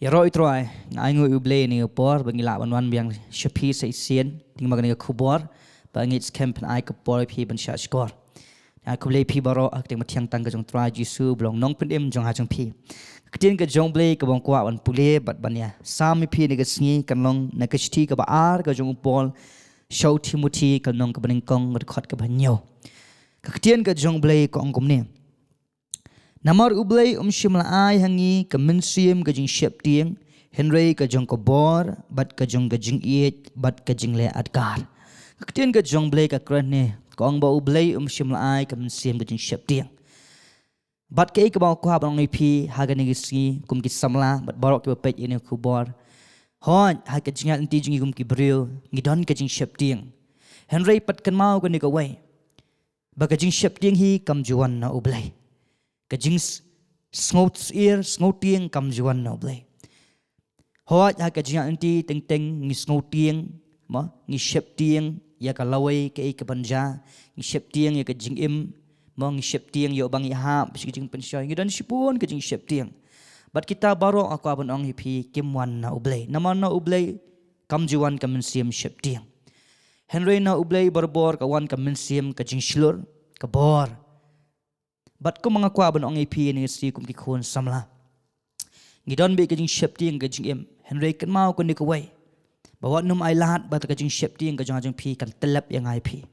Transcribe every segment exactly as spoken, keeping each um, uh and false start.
Ïaroh ïa u Trai, nga ainguh ïa u Blei ïa kane ka por ba ngi lah ban wan biang sha phi sa shisien, tang ba kane ka khubor ba ngi skhem phin ai ka por ïa phi ban shah shkor. Nga khublei ïa phi baroh ha ka kyrteng ba thiang tang ka jong u Trai Jisu ba long Nongpynim jong nga jong phi. Ka ktien ka jong u Blei kaba nga kwah ban pule bad ban ïa sam ïa phi ha kane ka sngi kan long na ka shithi kaba ar ka jong u Paul sha u Timothi, ka lynnong kaba nyngkong, ka dkhot kaba hynñiew. Ka ktien ka jong u Blei ka ong kumne: Namar u Blei um shym la ai ha ngi ka mynsiem ka jingsheptieng, hynrei ka jong ka bor, bad ka jong ka jingïeit, bad ka jingleh adkar. Ka ktien ka jong u Blei ka kren ne, ka ong ba u Blei um shym la ai ka mynsiem ka jingsheptieng. Bad kaei kaba nga kwah ban ong ïa phi ha kane ka sngi kum ki samla bad baroh kiba peit ïa kane ka khubor. Hooid, ha ka jingïaid lynti jong ngi kum ki briew ngi don ka jingsheptieng. Hynrei pat kynmaw kane kawei, ba ka jingsheptieng hi kam ju wan na u Blei. Ka jing s-, sngewsyier, sngewtieng kam ju wan na u Blei. Hooid, ha ka jingïaid lynti teng teng ngi sngewtieng, mo, ngi sheptieng ïa ka lawei kaei kaban jia, ngi sheptieng ïa ka jingim, mo, ngi sheptieng ïa uba ngi hap sha ka jingpynshoi, ngi don shibun ka jingsheptieng. Bad kita baroh nga kwah ban ong ïa phi kim wan na u Blei. Namar na u Blei kam ju wan ka mynsiem sheptieng. Hynrei na u Blei barabor ka wan ka mynsiem ka jingshlur, ka bor. Bad kum nga kwah ban ong ïa phi ha kane ka sngi kum ki khun samla, ngi don beit ka jingsheptieng ka jingim, hynrei kynmaw kane kawei, ba wat nym ailad ba ka jingsheptieng ka jong nga jong phi kan tyllep ïa nga ïa phi.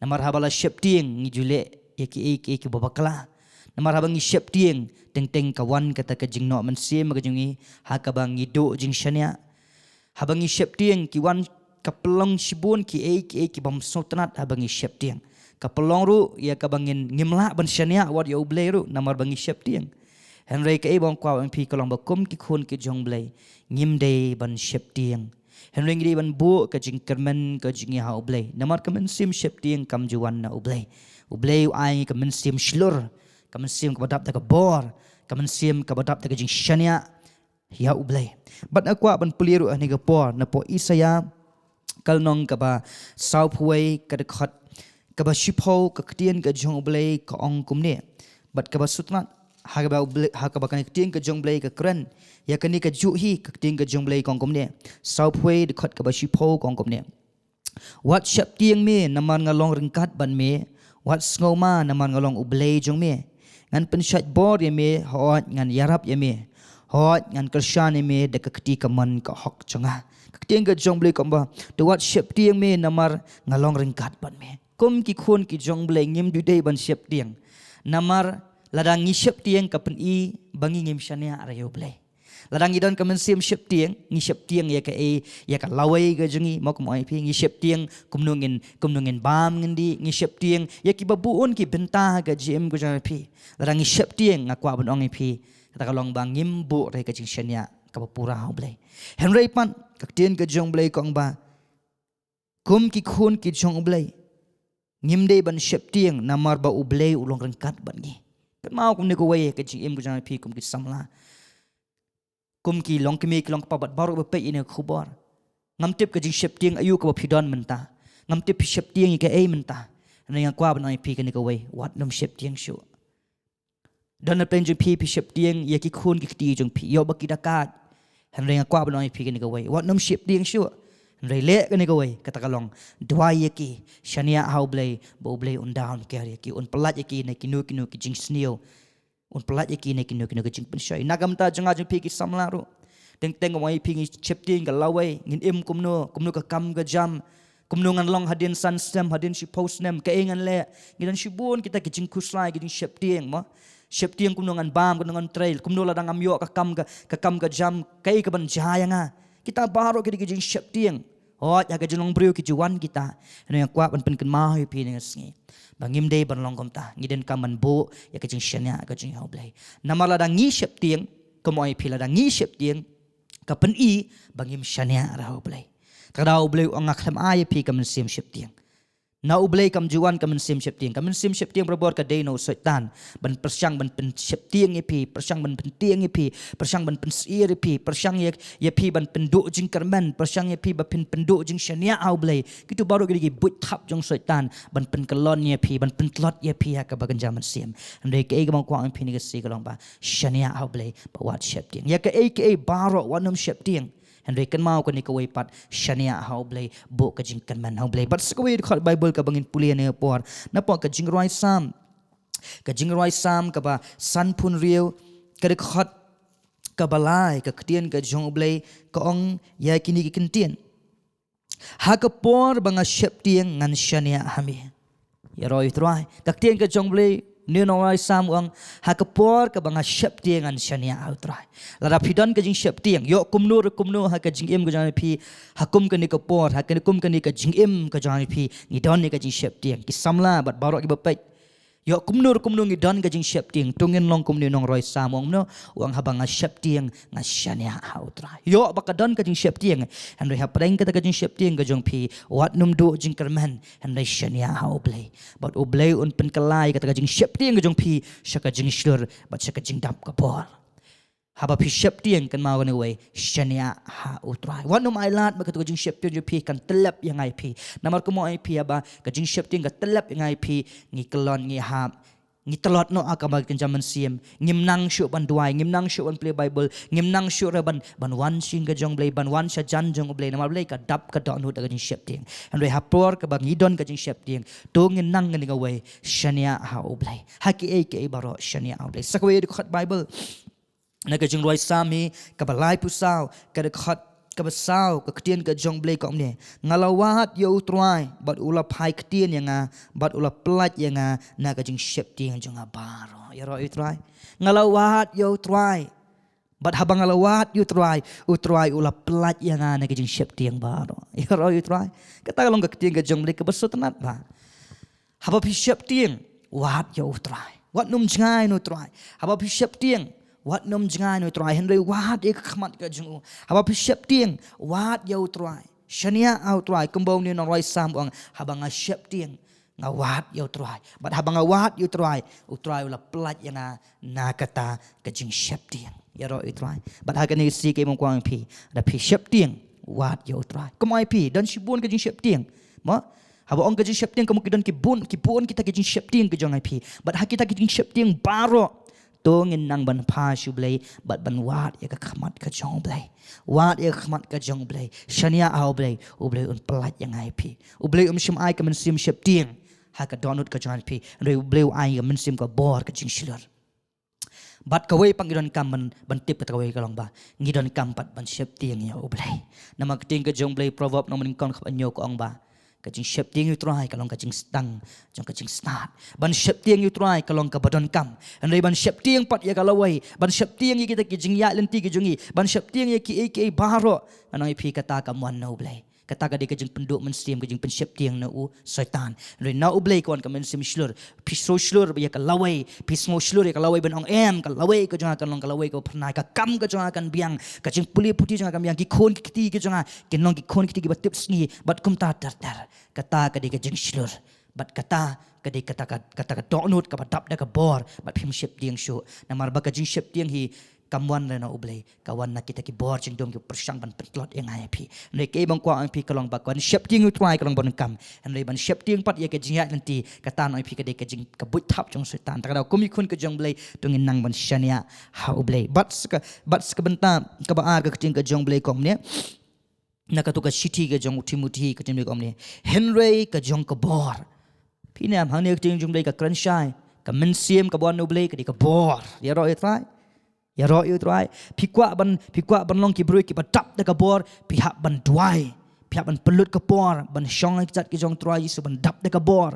Namar haba la sheptieng ngi ju leh ïa kiei kiei kiba bakla. Namar haba ngi sheptieng teng teng ka wan kata ka jingnoh mynsiem ka jong ngi ha kaba ngi duh jingshaniah. Haba ngi sheptieng ki wan ka pynlong shibun kiei kiei kibym sngewtynnat haba ngi sheptieng. Ka pynlong ruh ïa kaba ngin, ngim lah ban shaniah wat ïa u Blei ruh namar ba ngi sheptieng. Hynrei kaei ba nga kwah ban ong ïa phi ka long ba kum ki khun ki jong u Blei ngim dei ban sheptieng. Hynrei ngi dei ban buh ka jingkyrmen ka jong ngi ha u Blei. Namar ka mynsiem sheptieng kam ju wan na u Blei. U Blei u ai ngi ka mynsiem shlur, ka mynsiem kaba dap da ka bor, ka mynsiem kaba dap da ka jingshaniah ïa u Blei. Bad nga kwah ban pule ruh ha kane ka por napoh Isaïah ka lynnong kaba sawphew wei, ka dkhot kaba shiphew, ka ktien ka jong u Blei ka ong kumne. Bad kaba sngewtynnat ha kaba u Blei, ha kaba kane ka ktien ka jong u Blei ka kren ïa kane kajuh hi, ka ktien ka jong u Blei ka ong kumne. Sawphew wei, dkhot kaba shiphew, ka ong kumne: Wat sheptieng me namar nga long ryngkat bad me. Wat sngewma namar nga long u Blei jong me. Ngan pynshait bor ïa me, hooid ngan ïarap ïa me. Hooid ngan kyrshan ïa me da ka kti kamon ka hok jong nga. Ka ktien ka jong u Blei ka ong ba, to wat sheptieng me namar nga long ryngkat bad me. Kum ki khun ki jong u Blei ngim ju dei ban sheptieng. Namar lada ngi sheptieng ka pyni ba ngi ngim shaniah ruh ïa u Blei. Lada ngi don ka mynsiem sheptieng, ngi sheptieng ïa kaei, ïa ka lawei ka jong ngi, mo, kum ong ïa phi, ngi sheptieng kumno ngin, kumno ngin bam ngin dih, ngi sheptieng ïa kiba bun ki bynta ha ka jingim ka jong phi. Lada ngi sheptieng, nga kwah ban ong ïa phi, kata ka long ba ngim buh ruh ïa ka jingshaniah kaba pura ha u Blei. Hynrei pat ka ktien ka jong u Blei ka ong ba kum ki khun ki jong u Blei ngim dei ban sheptieng namar ba u Blei u long ryngkat bad ngi. Kynmaw kumne kawei ha ka jingim ka jong phi kum ki samla, kum ki longkmie ki longkpa bad baroh ba peit ïa kane ka khubor. Ngam tip ka jingsheptieng aïu kaba phi don mynta. Ngam tip phi sheptieng ïa kaei mynta. Hynrei nga kwah ban ong ïa phi kane kawei, wat nym sheptieng shuh. Don na pdeng jong phi phi sheptieng ïa ki khun ki kti jong phi, ïoh ba ki da kait. Hynrei nga kwah ban ong ïa phi kane kawei, wat nym sheptieng shuh. Hynrei leh kane kawei, kata ka long, duwai ïa ki, shaniah ha u Blei ba u Blei un da, un ker ïa ki, un pyllait ïa ki na kino kino ki jingsniew. Un pyllait ïa ki na kino kino ki jingpynshoi. Na ka bynta jong nga jong phi ki samla ruh, teng teng wan ïa phi ngi sheptieng ka lawei, ngin im kumno, kumno ka kam ka jam, kumno ngan long hadien san snem, hadien shiphew snem, kaei ngan leh. Ngi don shibun kita ki jingkhuslai, ki jingsheptieng, mo. Sheptieng kumno ngan bam, kumno ngan trei, kumno lada ngam ïoh ka kam ka, ka kam ka jam, kaei kaban jia ïa nga. Kita baroh kita ki jingsheptieng. Hooid, ha ka jinglong briew ki ju wan kita. Hynrei nga kwah ban pynkynmaw ïa phi ha kane ka sngi ba ngim dei ban long kumta. Ngi donkam ban buh ïa ka jingshaniah ka jong ngi ha u Blei. Namar lada ngi sheptieng, kum ong ïa phi, lada ngi sheptieng, ka pyni ba ngim shaniah ruh ha u Blei. Te da u Blei u ong nga khlem ai ïa phi ka mynsiem sheptieng. Na U Blei kam ju wan ka mynsiem sheptieng. Ka mynsiem sheptieng barabor ka dei na u Soitan. Ban pyrshang ban pynsheptieng ïa phi, pyrshang ban pyntieng ïa phi, pyrshang ban pynsyier ïa phi, pyrshang ïa, ïa phi ban pynduh jingkyrmen, pyrshang ïa phi ba phin pynduh jingshaniah ha U Blei. Kitu baroh ki dei ki buit thap jong u Soitan ban pynkyllon ïa phi, ban pyntlot ïa phi ha kaba kynja mynsiem. Hynrei kaei kaba nga kwah ong ïa phi kane ka sngi ka long ba shaniah ha U Blei, ba wat sheptieng. Ïa kaei kaei baroh wat nym sheptieng. Hynrei kynmaw kane kawei pat, shaniah ha U Blei, buh ka jingkyrmen ha U Blei. Bad sa kawei dkhot Baibl kaba ngin pule ha kane ka por. Napoh ka jingrwai Salm. Ka jingrwai Salm kaba sanphew hynriew, ka dkhot kaba lai, ka ktien ka jong U Blei, ka ong ïa kine ki kyntien. Ha ka por ba nga sheptieng ngan shaniah ha me. Ïaroh ïa U Trai. Ka ktien ka jong U Blei, une u nongrwai Salm u ong, ha ka por kaba nga sheptieng ngan shaniah ha U Trai. Lada phi don ka jingsheptieng, ïoh kumno re kumno ha ka jingim ka jong phi, ha kum kane ka por, ha kane kum kane ka jingim ka jong phi, ngi don ïa ka jingsheptieng. Ki samla bad baroh kiba peit. Ïoh kumno re kumno ngi don ka jingsheptieng, to ngin long kum une u nongrwai Salm u ong kumno, u ong haba nga sheptieng, nga shaniah ha U Trai. Ïoh ba ka don ka jingsheptieng, hynrei hapdeng kata ka jingsheptieng ka jong phi, wat nym duh jingkyrmen, hynrei shaniah ha U Blei. Bad U Blei un pynkylla ïa kata ka jingsheptieng ka jong phi sha ka jingshlur bad sha ka jingdap ka bor. Haba phi sheptieng, kynmaw kane kawei, shaniah ha U Trai. Wat nym ailad ba kata ka jingsheptieng jong phi kan tyllep ïa nga ïa phi. Namar kumno ïa phi, haba ka jingsheptieng ka tyllep ïa nga ïa phi, ngi kyllon, ngi hap, ngi tlot noh ha kaba kynja mynsiem. Ngim nang shuh ban duwai, ngim nang shuh ban pule Baibl, ngim nang shuh re ban, ban wan sha ïing ka jong U Blei, ban wan sha jan jong U Blei. Namar U Blei ka dap ka dohnud da ka jingsheptieng. Hynrei ha por kaba ngi don ka jingsheptieng, to ngin nang kane kawei, shaniah ha U Blei. Ha kiei kiei baroh shaniah ha U Blei. Sa kawei dkhot Baibl. Na ka jingrwai Salm hi kaba laiphew saw, ka dkhot kaba saw, ka ktien ka jong U Blei ka ong kumne. Nga la wad ïa U Trai, bad u la phai ktien ïa nga, bad u la pyllait ïa nga na ka jingsheptieng jong nga baroh. Ïaroh ïa U Trai. Nga la wad ïa U Trai. Bad haba nga la wad ïa U Trai, U Trai u la pyllait ïa nga na ka jingsheptieng baroh. Ïaroh ïa U Trai. Kata ka long ka ktien ka jong U Blei kaba sngewtynnat bha. Haba phi sheptieng, wad ïa U Trai. Wat nym jngai na U Trai. Haba phi sheptieng, wat nym jngai na U Trai. Hynrei wad ïa ka khmat ka jong u. Haba phi sheptieng, wad ïa U Trai. Shaniah ha U Trai, kumba une u nongrwai Salm u ong, haba nga sheptieng, nga wad ïa U Trai. Bad haba nga wad ïa U Trai, U Trai u la pyllait ïa nga na kata ka jingsheptieng. Ïaroh ïa U Trai. Bad ha kane ka sngi ka imam kwah ong ïa phi. Lada phi sheptieng, wad ïa U Trai. Kumno ïa phi, don shibun ka jingsheptieng. Mo? Haba ong ka jingsheptieng, ka mut ki don ki bun, ki bun kita ki jingsheptieng ka jong ïa phi. Bad ha kita ki jingsheptieng baroh, to ngin nang ban phai sha U Blei, bad ban wad ïa ka khmat ka jong U Blei. Wad ïa ka khmat ka jong U Blei. Shaniah ha U Blei, U Blei un pyllait ïa nga ïa phi. U Blei um shym ai ka mynsiem sheptieng ha ka dohnud ka jong ïa phi. Hynrei U Blei u ai ka mynsiem ka bor ka jingshlur. Bad kawei pat ngi donkam ban, ban tip kata kawei ka long ba ngi donkam pat ban sheptieng ïa U Blei. Namar ka ktien ka jong U Blei, Proverb lynnong ba nyngkong dkhot hynñiew ka ong ba ka jingsheptieng ïa U Trai ka long ka jingstad jong ka jingstad. Ban sheptieng ïa U Trai ka long kaba donkam. Hynrei ban sheptieng pat ïa ka lawei, ban sheptieng ïa kita ki jingïaid lynti ki jong ngi, ban sheptieng ïa kiei kiei baroh, ngan ong ïa phi, kata kam wan na U Blei. Kata ka dei ka jingpynduh mynsiem, ka jingpynsheptieng na u Soitan. Hynrei na U Blei ka wan ka mynsiem shlur. Phi sngew shlur ïa ka lawei, phi sngew shlur ïa ka lawei ban ong em, ka lawei ka jong nga kan long ka lawei kaba phyrnai, ka kam ka jong nga kan biang, ka jingpule puthi jong nga kan biang, ki khun ki kti ki jong nga kin long ki khun ki kti kiba tipsngi, bad kumta ter ter. Kata ka dei ka jingshlur. Bad kata ka dei kata ka, kata ka dohnud kaba dap da ka bor, bad phim sheptieng shuh. Namar ba ka jingsheptieng hi kam wan re na U Blei, ka wan na kita ki bor jingdum ki pyrshang ban pyntlot ïa nga ïa phi. Hynrei kaei ba nga kwah ong ïa phi ka long ba ka ban sheptieng ïa U Trai ka long ba donkam. Hynrei ban sheptieng pat ïa ka jingïaid lynti, kata ngan ong ïa phi ka dei ka jing, ka buit thap jong u Soitan. Te ka daw kum ki khun ka jong U Blei, to ngin nang ban shaniah ha U Blei. Bad sa ka, bad sa ka bynta kaba ar, ka ktien ka jong U Blei ka ong kumne. Na katu ka shithi ka jong u Timothi, ka ktien ka ong kumne. Hynrei ka jong ka bor. Phi ïohi em, hangne ka ktien jong U Blei ka kren shai. Ka mynsiem kaba wan na U Blei ka dei ka bor. Ïaroh ïa U Trai. Ïaroh ïa U Trai. Phi kwah ban, phi kwah ban long ki briew kiba dap da ka bor, phi hap ban duwai. Phi hap ban pynlut ka por ban shong ha ki kjat ki jong U Trai Jisu, ban dap da ka bor.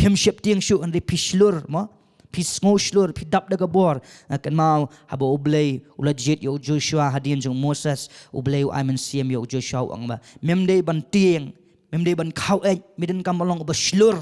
Phim sheptieng shuh, hynrei phi shlur, mo? Phi sngew shlur, phi dap da ka bor. Nga kynmaw haba U Blei u la jied ïa u Joshua hadien jong u Moses, U Blei u ai mynsiem ïa u Joshua, u ong ba, mem dei ban tieng, mem dei ban khaw eit, me donkam ban long uba shlur.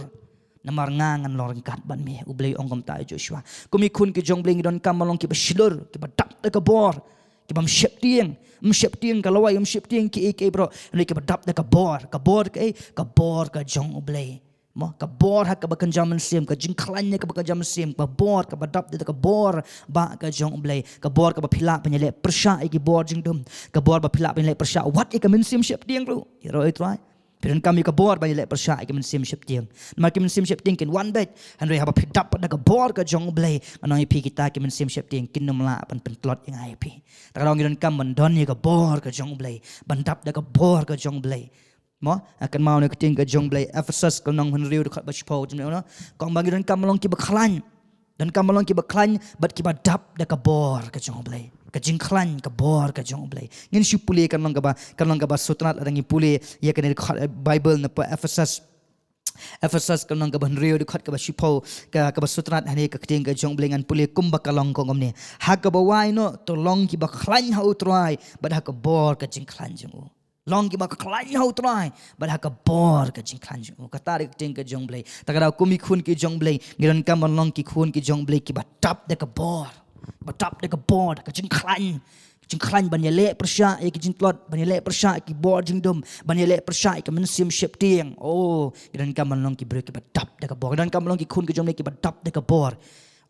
Namar nga ngan long ryngkat bad me. U Blei u ong kumta ïa u Joshua. Kum ki khun ki jong U Blei ngi donkam ban long kiba shlur, kiba dap da ka bor, kibym sheptieng. Ym sheptieng ka lawei, ym sheptieng kiei kiei baroh, hynrei kiba dap da ka bor. Ka bor kaei? Ka bor ka jong U Blei. Mo, ka bor ha kaba kynja mynsiem, ka jingkhlaiñ ha kaba kynja mynsiem, ka bor kaba dap da ka bor ba ka jong U Blei, ka bor kaba phi lah ban ïaleh pyrshah ïa ki bor jingdum, ka bor ba phi lah ban ïaleh pyrshah wat ïa ka mynsiem sheptieng ruh. Ïaroh ïa U Trai. Phi donkam ïa ka bor ban ïaleh pyrshah ïa ka mynsiem sheptieng. Namar ka mynsiem sheptieng kan wan beit. Hynrei haba phi dap da ka bor ka jong U Blei, ngan ong ïa phi kita ki mynsiem sheptieng kin ym lah ban pyntlot ïa nga ïa phi. Ta ka daw ngi donkam ban don ïa ka bor ka jong U Blei, ban dap da ka bor ka jong U Blei. Mo, ha kynmaw na ka ktien ka jong U Blei, Ephesus ka lynnong hynriew dkhot ba shiphew, jong U Blei, no? Ka ong ba ngi donkam ban long kiba khlaiñ. Donkam ban long kiba khlaiñ bad kiba dap da ka bor ka jong U Blei. Ka jingkhlaiñ ka bor ka jong U Blei. Ngin shu pule kan long kaba, kan long kaba sngewtynnat lada ngi pule ïa kane ka, eh, Bible na pdeng Ephesus. Ephesus ka lynnong kaba hynriew dkhot kaba shiphew, ka, kaba sngewtynnat hangne ka ktien ka jong U Blei, ngan pule kumba ka long, ka ong kumne. Ha kaba wai noh, to long kiba khlaiñ ha U Trai bad ha ka bor ka jingkhlaiñ jong u. Long kiba khlaiñ ha U Trai bad ha ka bor ka jingkhlaiñ jong u. Kata dei ka ktien ka jong U Blei. Ta ka daw kum ki khun ki jong U Blei, ngi donkam ban long ki khun ki jong U Blei kiba dap da ka bor. Ba dap da ka bor, da ka jingkhlaiñ. Jingkhlaiñ ban ïaleh pyrshah ïa ki jingtlot, ban ïaleh pyrshah ïa ki bor jingdum, ban ïaleh pyrshah ïa ka mynsiem sheptieng. Oh, ngi donkam ban long ki briew kiba dap da ka bor. Ngi donkam ban long ki khun ki jong U Blei kiba dap da ka bor.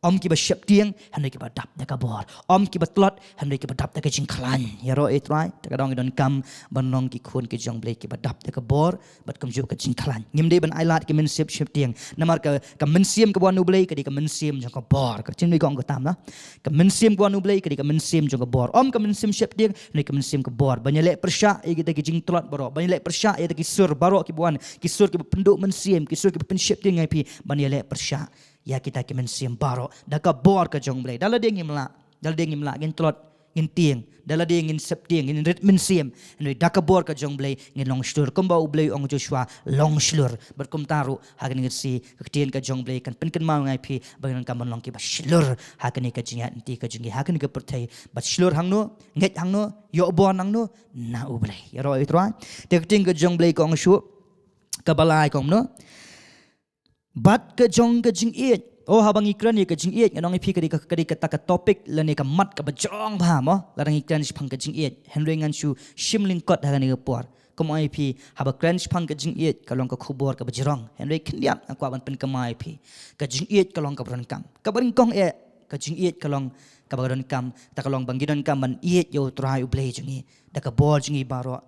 Ym kiba sheptieng, hynrei kiba dap da ka bor. Ym kiba tlot, hynrei kiba dap da ka jingkhlaiñ. Ïaroh ïa U Trai, ta ka daw ngi donkam ban long ki khun ki jong U Blei kiba dap da ka bor bad kumjuh ka jingkhlaiñ. Ngim dei ban ailad ki mynsiem sheptieng. Namar ka, ka mynsiem kaba wan U Blei ka dei ka mynsiem jong ka bor. Ka ktien ka ong kata mo. Ka mynsiem kaba wan U Blei ka dei ka mynsiem jong ka bor. Ym ka mynsiem sheptieng, hynrei ka mynsiem ka bor. Ban ïaleh pyrshah ïa kita ki jingtlot baroh. Ban ïaleh pyrshah ïa kita ki sur baroh kiba wan. Ki sur kiba pynduh mynsiem, ki sur kiba pynsheptieng ïa phi. Ban ïaleh pyrshah ïa kita ki mynsiem baroh da ka bor ka jong U Blei. Da lade ngim lah, da lade ngim lah, ngin tlot, ngin tieng, da lade ngin sheptieng, ngin rit mynsiem. Hynrei da ka bor ka jong U Blei ngin long shlur. Kumba U Blei u ong Joshua, long shlur. Bad kumta ruh ha kane ka sngi ka ktien ka jong U Blei kan pynkynmaw ïa nga ïa phi ba ngi donkam ban long kiba shlur ha kane ka jingïaid lynti ka jong ngi, ha kane ka pyrthei. Bad shlur hangno, ngeit hangno, ïoh bor hangno, na U Blei. Ïaroh ïa U Trai. Te ka ktien ka jong U Blei ka ong shuh, kaba lai ka ong kumno. Bad ka jong ka jingïeit. Oh, haba ngi kren ïa ka jingïeit, ngan ong ïa phi ka dei ka, ka dei kata ka topic lane ka mat kaba jrong bha mo, lada ngi kren shaphang ka jingïeit. Hynrei ngan shu shim lyngkot ha kane ka por. Kum ong ïa phi, haba kren shaphang ka jingïeit ka long ka khubor kaba jrong. Hynrei khyndiat nga kwah ban pynkynmaw ïa phi, ka jingïeit ka long kaba donkam. Kaba nyngkong eh, ka jingïeit ka long kaba donkam. Ta ka long ba ngi donkam ban ïeit ïa U Trai U Blei jong ngi da ka bor jong ngi baroh,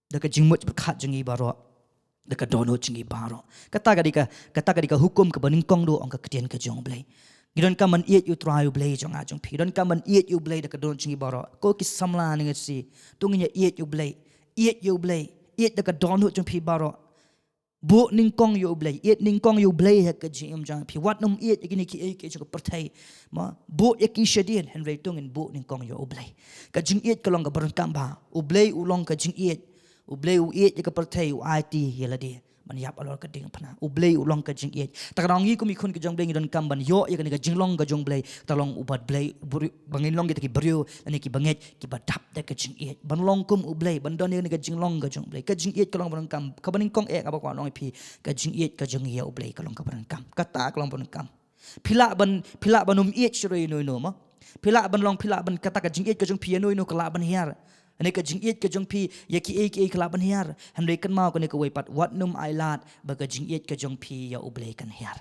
da ka jingmut jingpyrkhat jong ngi baroh, da ka dohnud jong ngi baroh. Kata ka dei ka, kata ka dei ka hukum kaba nyngkong, ong ka ktien ka jong U Blei. Ngi donkam ban ïeit ïa U Trai U Blei jong nga jong phi. Ngi donkam ban ïeit ïa U Blei da ka dohnud jong ngi baroh. Ko ki samla ne nga si, to ngin ïa ïeit ïa U Blei. Ïeit ïa U Blei, ïeit da ka dohnud jong phi baroh. Buh nyngkong ïa U Blei, ïeit nyngkong ïa U Blei ha ka jingim jong phi. Wat nym ïeit ïa kine kiei kiei jong ka pyrthei. Mo, buh ïa ki shadien, hynrei to ngin buh nyngkong ïa U Blei. Ka jingïeit ka long kaba donkam bha. U Blei u long ka jingïeit. U Blei u ïeit ïa ka pyrthei, u aiti ïa lade ban ïap halor ka diengphna. U Blei u long ka jingïeit. Ta ka daw ngi kum ki khun ki jong U Blei ngi donkam ban ïoh ïa kane ka jinglong ka jong U Blei. Ta long uba U Blei, u briew, ba ngin long kita ki briew lane kiba ngeit, kiba dap da ka jingïeit. Ban long kum U Blei, ban don ïa kane ka jinglong ka jong U Blei. Ka jingïeit ka long kaba donkam, kaba nyngkong eh, kaba kwah ong ïa phi. Ka jingïeit ka jong ngi ïa U Blei ka long kaba donkam. Kata ka long kaba donkam. Phi lah ban, phi lah ban ym ïeit shuh ïa uno uno mo. Phi lah ban long, phi lah ban, kata ka jingïeit ka jong phi ïa uno uno ka lah ban hiar. Hynrei ka jingïeit ka jong phi ïa kiei kiei ka lah ban hiar. Hynrei kynmaw kane kawei pat, wat nym ailad ba ka jingïeit ka jong phi ïa U Blei kan hiar.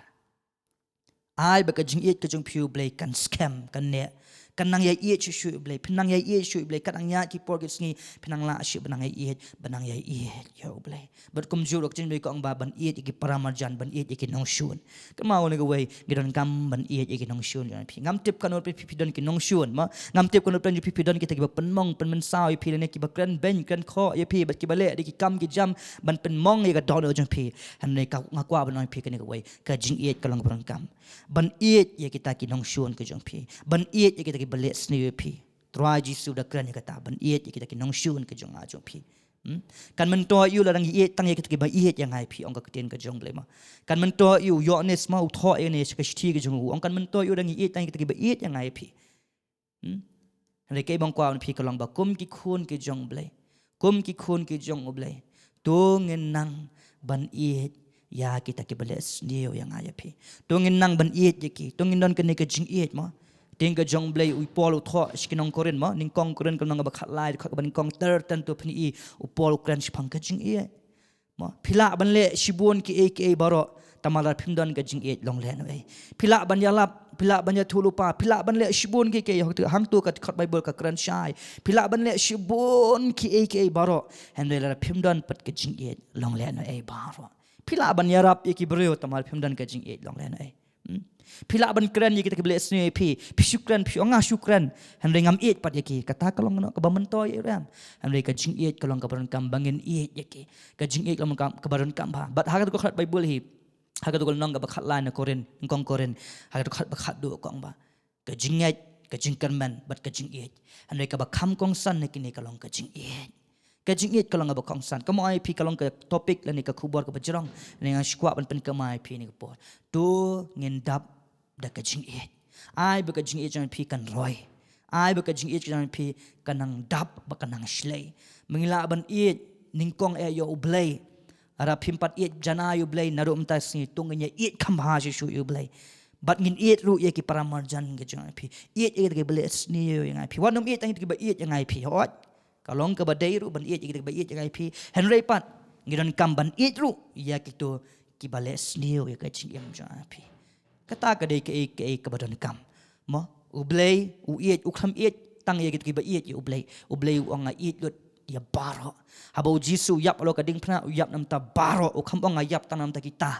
Ai ba ka jingïeit ka jong phi ïa U Blei kan skhem, kan neh. Kan nang ïa ïeit shuh shuh ïa U Blei. Phin nang ïa ïeit shuh ïa U Blei. Katba nang ïaid ki por ki sngi, phin nang lah shuh ban nang ïa ïeit, ban nang ïa ïeit ïa U Blei. Bad kumjuh ruh ka jingmut ka ong ba ban ïeit ïa ki para marjan, ban ïeit ïa ki nongshun. Kynmaw kane kawei, ngi donkam ban ïeit ïa ki nongshun jong phi. Ngam tip katno ruh phi, phi don ki nongshun mo. Ngam tip katno ruh phi, phi don kita kiba pynmong pynmynsaw ïa phi lane kiba kren beiñ kren khoh ïa phi, bad kiba leh da ki kam ki jam ban pynmong ïa ka dohnud jong phi. Hynrei ka, nga kwah ban ong ïa phi kane kawei, ka jingïeit ka long kaba donkam. Ban ïeit ïa kita ki nongshun ka jong phi. Ban ïeit ïa kita kiba leh sniew ïa phi. Trai Jisu u da kren ïa kata, ban ïeit ïa kita ki nongshun ka jong nga jong phi. Hmm? Kan myntoi ïa u lada ngi ïeit tang ïa kita kiba ïeit ïa nga ïa phi, ong ka ktien ka jong U Blei mo. Kan myntoi ïa u, Ïoannis mo u thoh ïa kane sha ka shithi ka jong u, ong kan myntoi ïa u lada ngi ïeit tang ïa kita kiba ïeit ïa nga ïa phi. Hmm? Hynrei kaei ba nga kwah ban ong ïa phi ka long ba kum ki khun ki jong U Blei, kum ki khun ki jong U Blei, to ngin nang ban ïeit ïa kita kiba leh sniew ïa nga ïa phi. To ngin nang ban ïeit ïa ki. To ngin don kane ka jingïeit mo. Ktien ka jong U Blei, u Paul u thoh sha ki nong Korinth mo, nyngkong Korinth ka lynnong kaba khatlai, dkhot kaba nyngkong ter ten, to phin ïohi u Paul u kren shaphang ka jingïeit. Mo, phi lah ban leh shibun kiei kiei baroh, tangba lada phim don ka jingïeit long lehnohei. Phi lah ban ïalap, phi lah ban ïathuhlypa, phi lah ban leh shibun kiei kiei, hangto, hangto ka dkhot Baibl ka kren shai. Phi lah ban leh shibun kiei kiei baroh, hynrei lada phim don pat ka jingïeit long lehnohei baroh. Phi lah ban ïarap ïa ki briew, tangba lada phim don ka jingïeit long lehnohei. Hmm. Phi lah ban kren ïa kita kiba leh sniew ïa phi. Phi shu kren, phi ong nga shu kren, hynrei ngam ïeit pat ïa ki. Kata ka long kano kaba myntoi ïa u rem. Hynrei ka jingïeit ka long kaba donkam ba ngin ïeit ïa ki. Ka jingïeit ka long kaba donkam bha. Bad ha kato ka khat Baibl hi, ha kato ka lynnong kaba khatlai na Korinth, nyngkong Korinth, ha kato ka khat ba khatduh ka ong ba ka jingngeit, ka jingkyrmen bad ka jingïeit. Hynrei kaba kham kongsan na kine ka long ka jingïeit. Ka jingïeit ka long kaba kongsan. Kumba ong ïa phi, ka long ka topic lane ka khubor kaba jrong, lane nga sngewkwah ban pynkynmaw ïa phi ha kane ka por. To ngin dap da ka jingïeit. Ai ba ka jingïeit jong phi kan roi. Ai ba ka jingïeit jong phi kan nang dap bad kan nang shlei. Ma ngi lah ban ïeit nyngkong eh ïa U Blei. Lada phim pat ïeit janai ïa U Blei, naduh mynta ka sngi to ngin ïa ïeit kham bha shuh shuh ïa U Blei. Bad ngin ïeit ruh ïa ki para marjan ka jong phi. Ïeit ïa kita kiba leh sniew ïa phi. Wat nym ïeit tang ïa kita kiba ïeit ïa phi. Hooid. Ka long kaba dei ruh ban ïeit ïa kita kiba ïeit ïa phi. Hynrei pat ngi donkam ban ïeit ruh ïa kito kiba leh sniew ïa ka jingim jong phi. Kata ka dei kaei kaei kaba donkam. Mo, U Blei u ïeit, u khlem ïeit tang ïa kito kiba ïeit ïa U Blei. U Blei u ong nga ïeit lut ïa baroh. Haba U Jisu u ïap halor ka diengphna, u ïap na ka bynta baroh, u khlem ong nga ïap tang na ka bynta kita.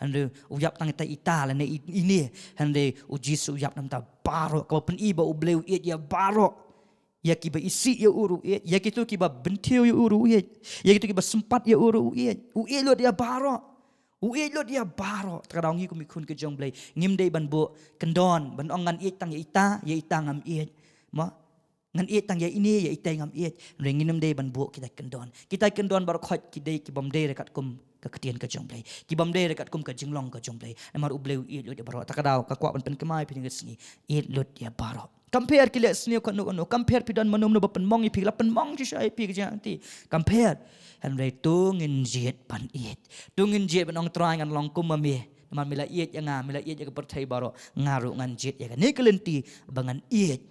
Hynrei u ïap tang na ka bynta ita lane i-, ine. Hynrei U Jisu u ïap na ka bynta baroh. Kaba pyni ba U Blei u ïeit ïa baroh. Ïa kiba isih ïa u ruh u ïeit, ïa kito kiba bynthiew ïa u ruh u ïeit, ïa kito kiba sympat ïa u ruh u ïeit. U ïeit lut ïa baroh. U ïeit lut ïa baroh. Te ka daw ngi kum ki khun ki jong U Blei ngim dei ban buh kyndon, ban ong ngan ïeit tang ïa ita, ïa ita ngam ïeit. Mo? Ngan ïeit tang ïa ine, ïa ita ngam ïeit. Hynrei ngim dei ban buh kita ki kyndon. Kita ki kyndon baroh khoit ki dei kibym dei re katkum ka ktien ka jong U Blei. Kibym dei re katkum ka jinglong ka jong U Blei. Namar U Blei u ïeit lut ïa baroh. Te ka daw nga kwah ban pynkynmaw ïa phi ha kane ka sngi. Ïeit lut ïa baroh. Kam pher ki leh sniew kano kano, kam pher phi don mano mano ba pynmong ïa phi, la pynmong shisha ïa phi ka jingïeit. Kam pher. Hynrei to ngin jied ban ïeit. To ngin jied ban ong Trai ngan long kum ma me. Namar me la ïeit ïa nga, me la ïeit ïa ka pyrthei baroh, nga ruh ngan jied ïa kane ka lynti ba ngan ïeit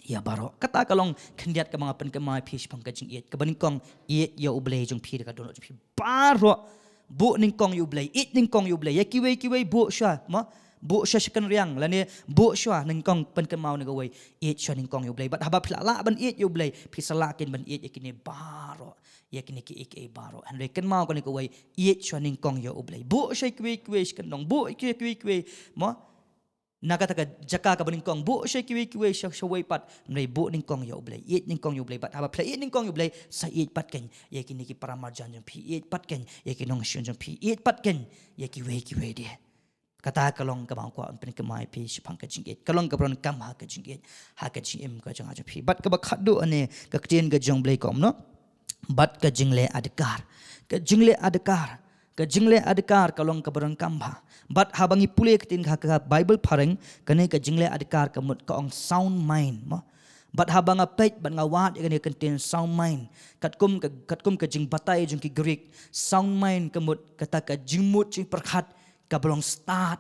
ïa baroh. Kata ka long khyndiat kaba nga pynkynmaw ïa phi shaphang ka jingïeit. Kaba nyngkong, ïeit ïa U Blei jong phi da ka dohnud jong phi baroh. Buh nyngkong ïa U Blei, ïeit nyngkong ïa U Blei. Ïa kiwei kiwei buh shuwa, mo? Buh shuwa sha kynriang, lane buh shuwa nyngkong, pynkynmaw na kawei. Ïeit shuwa nyngkong ïa U Blei. Bad haba phi la lah ban ïeit ïa U Blei, phi sa lah kin ban ïeit ïa kine baroh. Ïa kine kiei kiei baroh. Hynrei kynmaw kane kawei, ïeit shuwa nyngkong ïa U Blei. Buh shuwa kiwei kiwei sha kyndong, buh ïa kiwei kiwei, mo? Na kata ka jaka kaba nyngkong, buh sha kiwei kiwei sha, shawei pat, hynrei buh nyngkong ïa U Blei, ïeit nyngkong ïa U Blei. Bad haba phi la ïeit nyngkong ïa U Blei, sa ïeit pat ken ïa kine ki para marjan jong phi, ïeit pat ken ïa ki nongshun jong phi, ïeit pat ken ïa kiwei kiwei de. Kata ka long kaba nga kwah ban pynkynmaw ïa phi shaphang ka jingïeit. Ka long kaba donkam ha ka jingïeit, ha ka jingim ka jong nga jong phi. Bad kaba khatduh ne ka ktien ka jong U Blei ka ong kumno? Bad ka jingleh adkar. Ka jingleh adkar. Ka jingleh adkar ka long kaba donkam bha. Bad haba ngi pule ka ktien ha ka Baibl phareng, kane ka jingleh adkar ka mut ka ong sound mind, mo? Bad haba nga peit bad nga wad ïa kane ka ktien sound mind, katkum ka, katkum ka jingbatai jong ki Greek, sound mind ka mut kata ka jingmut jingpyrkhat kaba long stad,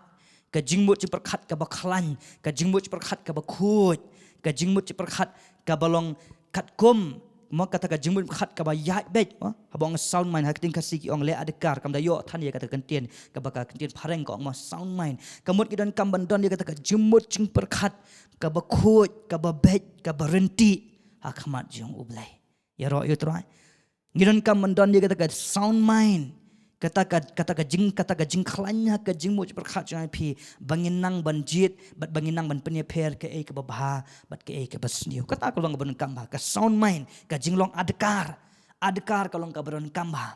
ka jingmut jingpyrkhat kaba khlaiñ, ka jingmut jingpyrkhat kaba khuid, ka jingmut jingpyrkhat kaba long katkum, mo, kata ka jingmut jingpyrkhat kaba ïaid beit, mo. Haba ong sound mind, ha ka ktien Khasi ki ong leh adkar, kam da ïoh than ïa kata ka ktien, kaba ka ktien phareng ka ong, mo, sound mind. Ka mut ngi donkam ban don ïa kata ka jingmut jingpyrkhat kaba khuid, kaba beit, kaba ryntih ha khmat jong U Blei. Ïaroh ïa U Trai. Ngi donkam ban don ïa kata ka sound mind. Kata ka, kata ka jing, kata ka jingkhlaiñ ha ka jingmut jingpyrkhat jong phi, ba ngin nang ban jied, bad ba ngin nang ban pynïapher kaei kaba bha bad kaei kaba sniew. Kata ka long kaba donkam bha, ka sound mind, ka jinglong adkar. Adkar ka long kaba donkam bha.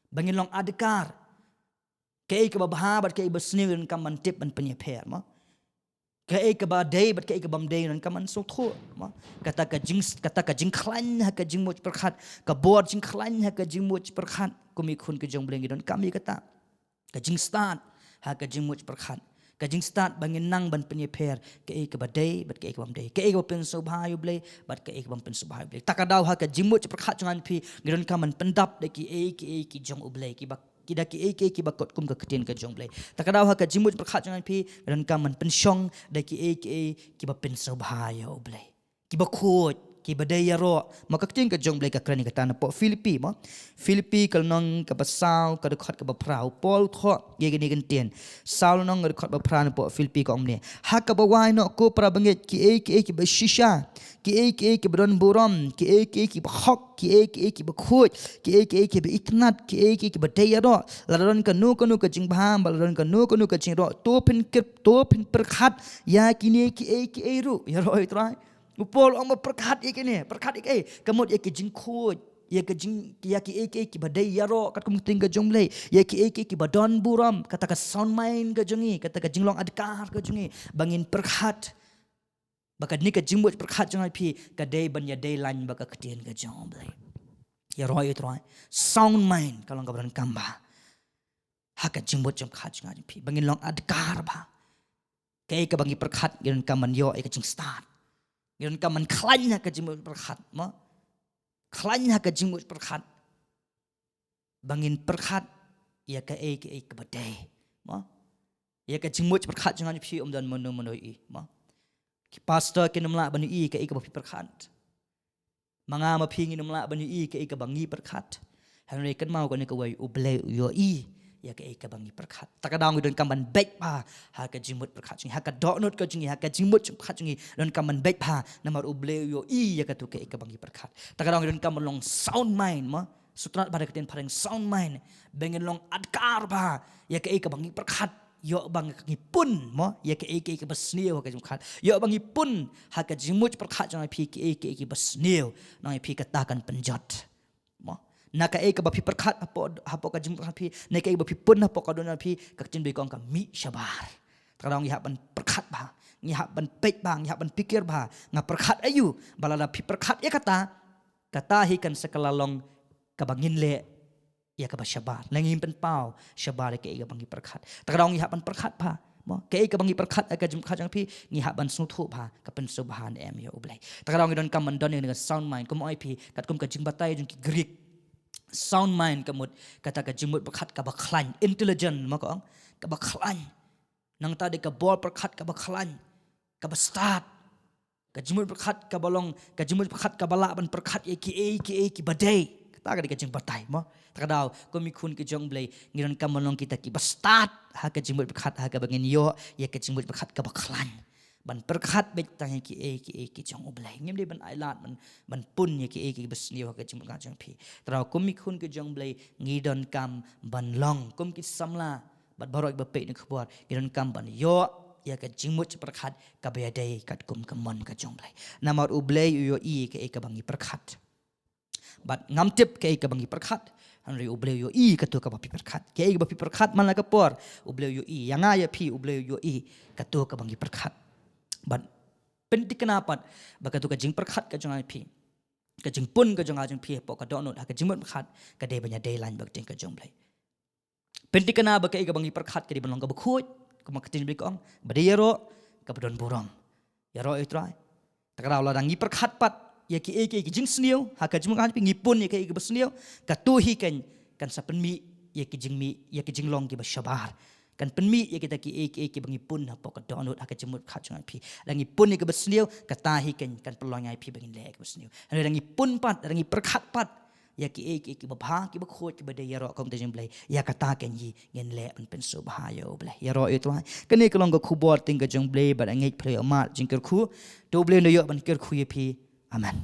Ba ngin long adkar. Kaei kaba bha bad kaei kaba sniew ngi donkam ban tip ban pynïapher, mo. Kaei kaba dei bad kaei kabym dei ngi donkam ban sngewthuh, mo. Kata ka jing, kata ka jingkhlaiñ ha ka jingmut jingpyrkhat, ka bor jingkhlaiñ ha ka jingmut jingpyrkhat, kum ki khun ki jong U Blei ngi donkam ïa kata. Ka jingstad ha ka jingmut jingpyrkhat. Ka jingstad ba ngin nang ban pynïapher kaei kaba dei bad kaei kabym dei. Kaei kaba pynsngewbha ïa U Blei bad kaei kabym pynsngewbha ïa U Blei. Ta ka daw ha ka jingmut jingpyrkhat jong phi ngi donkam ban pyndap da kiei kiei ki jong U Blei, kiba, ki da kiei kiei kiba kot kum ka ktien ka jong U Blei. Ta ka daw ha ka jingmut jingpyrkhat jong phi ngi donkam ban pynshong da kiei kiei kiba pynsngewbha ïa U Blei. Kiba khuid, kiba dei ïaroh. Ma ka ktien ka jong U Blei ka kren ïa kata napoh Philippi, ma. Philippi ka lynnong kaba saw, ka dkhot kaba phra. U Paul u thoh ïa kane ka ktien. Saw lynnong, ka dkhot ba phra, napoh Philippi ka ong kumne: Ha kaba wai noh, ko para bangeit, kiei kiei kiba shisha, kiei kiei kiba don burom, kiei kiei kiba hok, kiei kiei kiba khuid, kiei kiei kiba itynnad, kiei kiei kiba dei ïaroh, lada don kano kano ka jingbha, ba lada don kano kano ka jingïaroh, to phin kyrp-, to phin pyrkhat ïa kine kiei kiei ruh. Ïaroh ïa U Trai. U Paul u ong ba pyrkhat ïa kine, pyrkhat ïa kiei, ka mut ïa ki jingkhuid, ïa ki jing, ïa kiei kiei kiba dei ïaroh katkum ka ktien ka jong U Blei, ïa kiei kiei kiba don burom, kata ka sound mind ka jong ngi, kata ka jinglong adkar ka jong ngi, ba ngin pyrkhat. Ba kane ka jingmut pyrkhat jong ngi, phi, ka dei ban ïadei lain bad ka ktien ka jong U Blei. Ïaroh ïa U Trai. Sound mind ka long kaba donkam bha ha ka jingmut jingpyrkhat jong ngi, phi, ba ngin long adkar bha. Kaei kaba ngi pyrkhat, ngi donkam ban ïoh ïa ka jingstad. Ngi donkam ban khlaiñ ha ka jingmut pyrkhat, ma. Khlaiñ ha ka jingmut pyrkhat. Ba ngin pyrkhat ïa kaei kaei kaba dei, ma. Ïa ka jingmut pyrkhat jong ngi, phi, ym don mano mano ïohi, ma. Ki pastor kin ym lah ban ïohi kaei kaba phi pyrkhat. Ma nga ma phi ngin ym lah ban ïohi kaei kaba ngi pyrkhat. Hynrei kynmaw, kane kawei, U Blei u ïohi ïa kaei kaba ngi pyrkhat. Ta ka daw ngi donkam ban beit bha ha ka jingmut pyrkhat jong ngi, ha ka dohnud ka jong ngi, ha ka jingmut jingpyrkhat jong ngi, donkam ban beit bha, namar U Blei u ïohi ïa kato kaei kaba ngi pyrkhat. Ta ka daw ngi donkam ban long sound mind, ma. Sngewtynnad bha da ka ktien phareng, sound mind. Ba ngin long adkar bha ïa kaei kaba ngi pyrkhat. Ïoh ba ngi pun, ma, ïa kaei kaei kaba sniew ha ka jingpyrkhat. Ïoh ba ngi pun ha ka jingmut pyrkhat jong ngi, phi, kaei kaei kaba sniew, ngi, phi, kata kan pynjot, ma. Na kaei kaba phi pyrkhat hapoh, hapoh ka jingmut pyrkhat, phi, na kaei kaba phi pun hapoh ka dohnud, phi, ka ktien Blei ka ong ka mih shabar. Ta ka daw ngi hap ban pyrkhat bha, ngi hap ban peit bha, ngi hap ban pyrkhat bha. Nga pyrkhat aïu? Ba lada phi pyrkhat ïa kata, kata hi kan sa kylla long kaba ngin leh ïa kaba shabar. Lada ngim pynpaw shabar ïa kaei kaba ngi pyrkhat, ta ka daw ngi hap ban pyrkhat bha, ma. Kaei kaba ngi pyrkhat ha ka jingpyrkhat jong ngi, phi, ngi hap ban sngewthuh bha ka pynsngewbha ne em ïa U Blei. Ta ka daw ngi donkam ban don ïa ka sound mind. Kum u ong, phi, katkum ka jingbatai jong ki Greek, sound mind ka mut kata ka jingmut pyrkhat kaba khlaiñ, intelligent, ma, ka ong, kaba khlaiñ. Nangta dei ka bor pyrkhat kaba khlaiñ, kaba stad. Ka jingmut pyrkhat kaba long, ka jingmut pyrkhat kaba lah ban pyrkhat ïa kiei kiei kiba dei. Kata ka dei ka jingbatai, ma. Ta ka daw, kum ki khun ki jong U Blei, ngi donkam ban long kita kiba stad ha ka jingmut pyrkhat, ha kaba ngin ïoh ïa ka jingmut pyrkhat kaba khlaiñ. Ban pyrkhat beit tang ïa kiei kiei ki jong U Blei. Ngim dei ban ailad ban, ban pun ïa kiei kiei kiba sniew ha ka jingmut pyrkhat jong phi. Ta ka daw, kum ki khun ki jong U Blei, ngi donkam ban long kum ki samla bad baroh kiba peit ïa kane ka khubor, ngi donkam ban ïoh ïa ka jingmut jingpyrkhat kaba ïadei katkum ka mon ka jong U Blei. Namar U Blei u ïohi kaei kaba ngi pyrkhat. Bad ngam tip kaei kaba ngi pyrkhat, hynrei U Blei u ïohi kato kaba phi pyrkhat. Kaei kaba phi pyrkhat man la ka por, U Blei u ïohi. Ïa nga ïa phi, U Blei u ïohi kato kaba ngi pyrkhat. Bad pynthikna pat ba kato ka jingpyrkhat ka jong nga jong phi, ka jingpun ka jong nga jong phi hapoh ka dohnud ha ka jingmut pyrkhat, ka dei ban ïadei lain bad ka ktien ka jong U Blei. Pynthikna ba kaei kaba ngi pyrkhat ka dei ban long kaba khuid, kum ka ktien Blei ka ong, ba dei ïaroh, kaba don burom. Ïaroh ïa U Trai. Ta ka daw lada ngi pyrkhat pat ïa kiei kiei ki jingsniew ha ka jingmut pyrkhat, ngi pun ïa kiei kiba sniew, kato hi kan, kan sa pynmih ïa ki jingmih, ïa ki jinglong kiba shabar. Kan pynmih ïa kita kiei kiei kiba ngi pun hapoh ka dohnud ha ka jingmut pyrkhat jong nga jong phi. Lada ngi pun ïa kiba sniew, kata hi kan, kan pynlong ïa phi ba ngin leh kiba sniew. Hynrei lada ngi pun pat, lada ngi pyrkhat pat ïa kiei kiei kiba bha, kiba khuid, kiba dei ïaroh kum ka ktien jong U Blei, ïa kata kan hi ngin leh ban pynsngewbha ïa U Blei. Ïaroh ïa U Trai. Kane ka long ka khubor ktien ka jong U Blei, bad nga ngeit phi la ïohmad jingkyrkhu. To U Blei un da ïoh ban kyrkhu ïa phi. Amen.